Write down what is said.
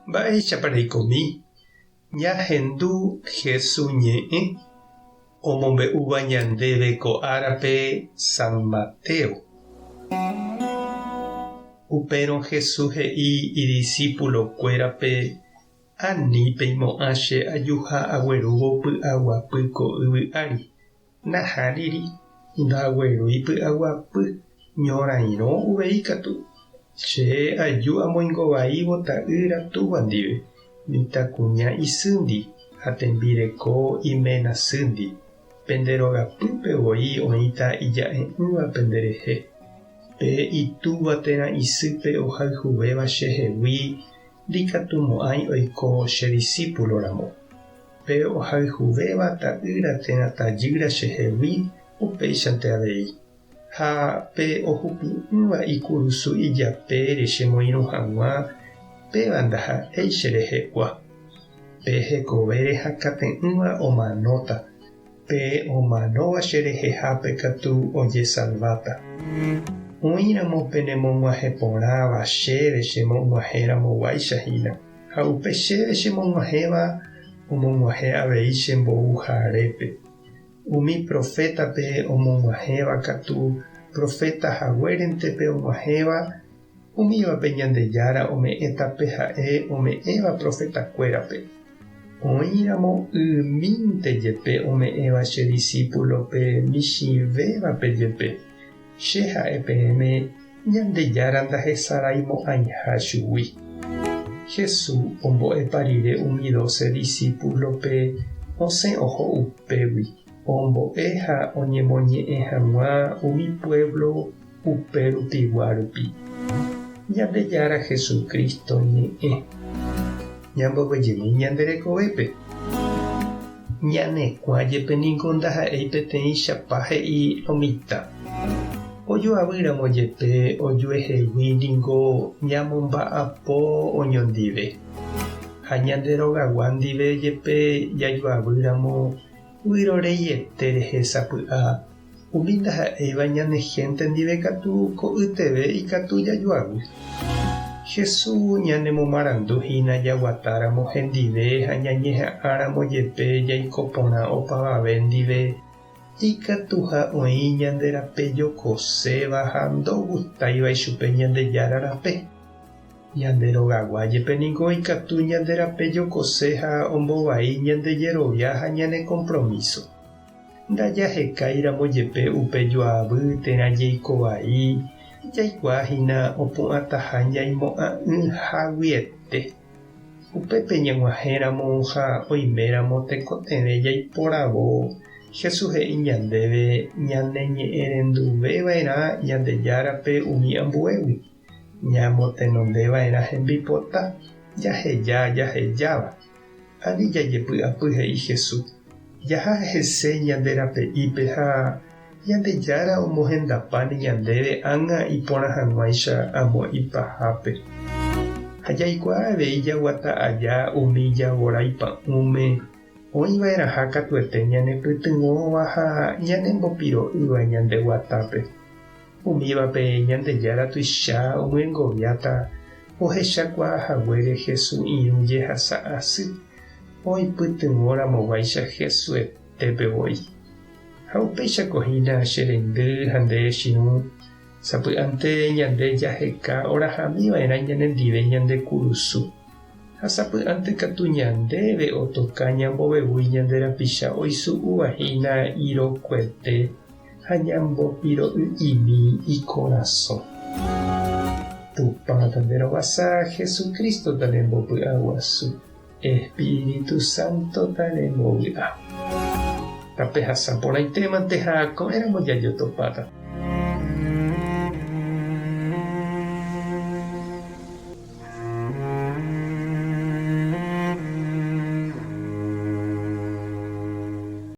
Mba'éichapa reikomi ñahendu Hesu ñe'ẽ omombe'úva ñandéve ko árape San Mateo? Upérõ Hesu he'i idisípulokuérape, Ani peimo'ã che ajuha aguerúvo py'aguapy ko yvy ári. Nahániri, ndaguerúi py'aguapy, ñorairõ uvei katu. Che aju amoingovaívo ta'ýra túva ndive, mitãkuña isýndi ha tembireko iména sýndi. Pende rogapýpe voi oĩta ija'e'ỹva penderehe. Pe itúva térã isýpe ohayhuvéva chehegui ndikatumo'ãi oiko che disípulo ramo. Pe ohayhuvéva ta'ýra térã tajýra chehegui upéichante avei. Ha pe ohupi'ỹva ikurusu ijapére chemoirũ hag̃ua, péva ndaha'éi cherehegua. Pe hekovére hakate'ỹva omanóta, pe omanóva cherehehápe katu ojesalváta. Oĩramo penemog̃uahẽ porãva chéve chemog̃uahẽramoguáicha hína. Ha upe chéve chemog̃uahẽva omog̃uahẽ avei che mbouharépe. Umi profétape omog̃uahẽva katu proféta haguérente pe og̃uahẽva, umívape Ñandejára ome'ẽta pe ha'e ome'ẽva profetakuérape. Oĩramo ymínte jepe ome'ẽva che disípulope michĩvévape jepe, che ha'e peẽme Ñandejára ndahesaraimo'ãiha chugui. Jesús ombo'epa rire umi dóse disípulope osẽ oho upégui, ombo'e ha oñemoñe'ẽ hag̃ua umi puévlo upe rupigua rupi. Ñandejára Jesucristo ñe'ẽ. Ñamboguejymi ñande rekovépe. Ñane kuã jepe niko ndaha'éi peteĩchapa he'i lo mitã. Ojoavýramo jepe ojuehegui ningo ñamomba'apo oñondive. Ha ñande rogagua ndive jepe jajoavýramo vyroreiete rehe sapy'a, umi ndaha'éiva ñane hénte ndive katu ko'yteve ikatu jajoavy. Jesús ñanemomarandu hína jaguatáramo hendive ha ñañeha'ãramo jepe jaiko porã opavave ndive, ikatuha oĩ ñande rape jokoséva ha ndogustáiva ichupe Ñandejára rape. Ñande rogagua jepe ningo ikatu ñande rape jokose ha ombovai ñande jerovia ha ñane kompromíso. Ndajahekáiramo jepe upe joavy térã jeiko vai, jaikuaa hína opu'ãtaha ñaimo'ã'ỹhaguiete. Upépe ñag̃uahẽramo ha oiméramo tekotevẽ jaiporavo, Jesús he'i ñandéve ñaneñe'ẽrenduveva'erã Ñandejárape umi ambuégui. Ñamotenondeva'erã hembipota, jaheja jahejáva. Ani jajepy'apy he'i Jesús, jaha hese ñande rape'ípe ha Ñandejára omohendapáne ñandéve ág̃a iporã hag̃uáicha amo ipahápe. Ha jaikuaa avei jaguata aja umi javorái pa'ũme oĩva'erãha katuete ñanepytyvõva ha ñanembopiro'ýva ñande guatápe. Umívape Ñandejára tuicha omyengoviáta ohechakuaa haguére Jesús irũ jehasa asy, oipytyvõ ramoguáicha Jesuetépe voi. Ha upéichako hína che reindy ha nde chirũ, sapy'ánte ñande jaheka orahami va'erã ñanendive ñande kurusu. Ha sapy'ánte katu ñandéve otoka ñambovevúi ñande rapicha oisu'úva hína irokuete ha ñambopiro'y'imi ikorasõ. Tupã tanderovasa, Jesucristo tanembopy'aguasu, Espíritu Santo tanembovy'a. Tapehasa porãitémante ha ko'ẽramo jajotopáta.